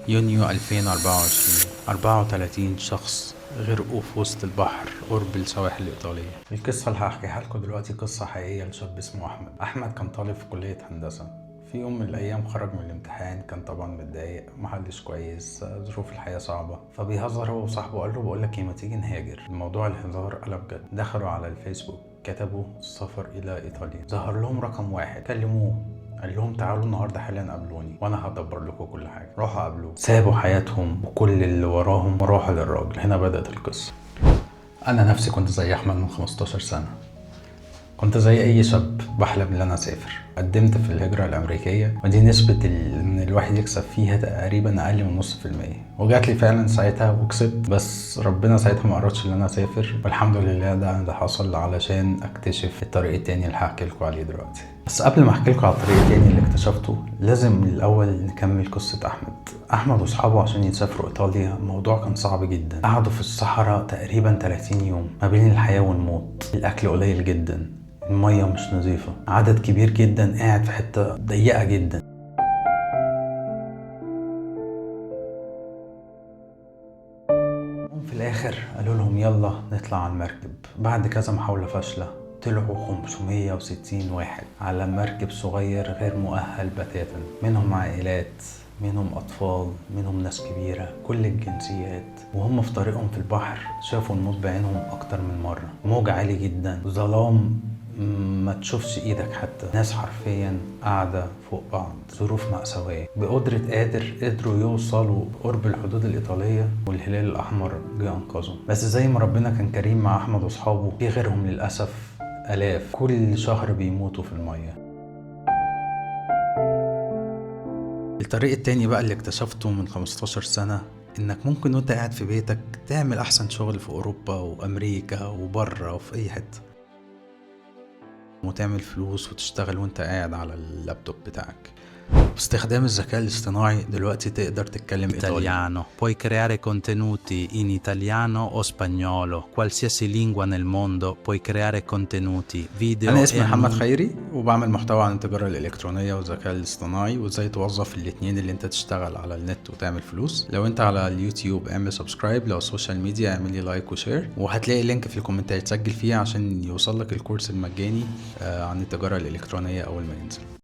يونيو 2024، 34 شخص غرقوا في وسط البحر قرب السواحل الإيطالية. القصة اللي هحكيها لكم دلوقتي قصة حقيقية لشاب اسمه أحمد. أحمد كان طالب في كلية هندسة. في يوم من الأيام خرج من الامتحان، كان طبعا متضايق، محلش كويس، ظروف الحياة صعبة، فبيهزر هو وصاحبه، قال له بقول لك ايه، ما تيجي نهاجر. الموضوع الهزار قلب جد. دخلوا على الفيسبوك، كتبوا السفر إلى إيطاليا، ظهر لهم رقم واحد، كلموه، قال لهم تعالوا النهارده حالا قابلوني وانا هدبر لكم كل حاجه. راحوا قابلوه، سابوا حياتهم وكل اللي وراهم وراحوا للراجل. هنا بدات القصه. انا نفسي كنت زي احمد من 15 سنه، كنت زي اي شاب بحلم ان انا اسافر. قدمت في الهجرة الامريكية، ودي نسبة ان الواحد يكسب فيها تقريبا اقل من 0.5%، وجات لي فعلا ساعتها وكسبت، بس ربنا ساعتها ما قررش ان انا اسافر، والحمد لله ده حصل علشان اكتشف الطريق التاني اللي هحكي لكم عليه دلوقتي. بس قبل ما احكي لكم على الطريق التاني اللي اكتشفته، لازم الاول نكمل قصة احمد. احمد واصحابه عشان يسافروا ايطاليا الموضوع كان صعب جدا. قعدوا في الصحراء تقريبا 30 يوم ما بين الحياة والموت، الاكل قليل جدا، المية مش نظيفة، عدد كبير جدا قاعد في حتة ضيقة جدا. في الآخر قالوا لهم يلا نطلع على المركب. بعد كذا محاولة فاشلة طلعوا 560 واحد على مركب صغير غير مؤهل بتاتا، منهم عائلات، منهم أطفال، منهم ناس كبيرة، كل الجنسيات. وهم في طريقهم في البحر شافوا الموت بعينهم أكتر من مرة، موج عالي جدا، ظلام ما تشوفش ايدك حتى، ناس حرفيا قاعدة فوق بعض، ظروف مأساوية. بقدرة قادر قدروا يوصلوا قرب الحدود الإيطالية، والهلال الأحمر جه أنقذهم. بس زي ما ربنا كان كريم مع أحمد وأصحابه، في غيرهم للأسف آلاف كل شهر بيموتوا في المية. الطريق التاني بقى اللي اكتشفته من 15 سنة، انك ممكن وانت قاعد في بيتك تعمل احسن شغل في اوروبا وامريكا وبره وفي اي حتة، وتعمل فلوس وتشتغل وانت قاعد على اللابتوب بتاعك. باستخدام الذكاء الاصطناعي دلوقتي تقدر تتكلم ايطالي. Italiano. Puoi creare contenuti in italiano o spagnolo, qualsiasi lingua nel mondo, puoi creare contenuti, video انا اسمي e محمد annunci. خيري، وبعمل محتوى عن التجارة الإلكترونية والذكاء الاصطناعي، وازاي توظف الاتنين اللي انت تشتغل على النت وتعمل فلوس. لو انت على اليوتيوب اعمل subscribe، لو ال social media اعمل لي like و share، وهتلاقي link في الكومنتات تسجل فيه عشان يوصل لك الكورس المجاني عن التجارة الإلكترونية أول ما ينزل.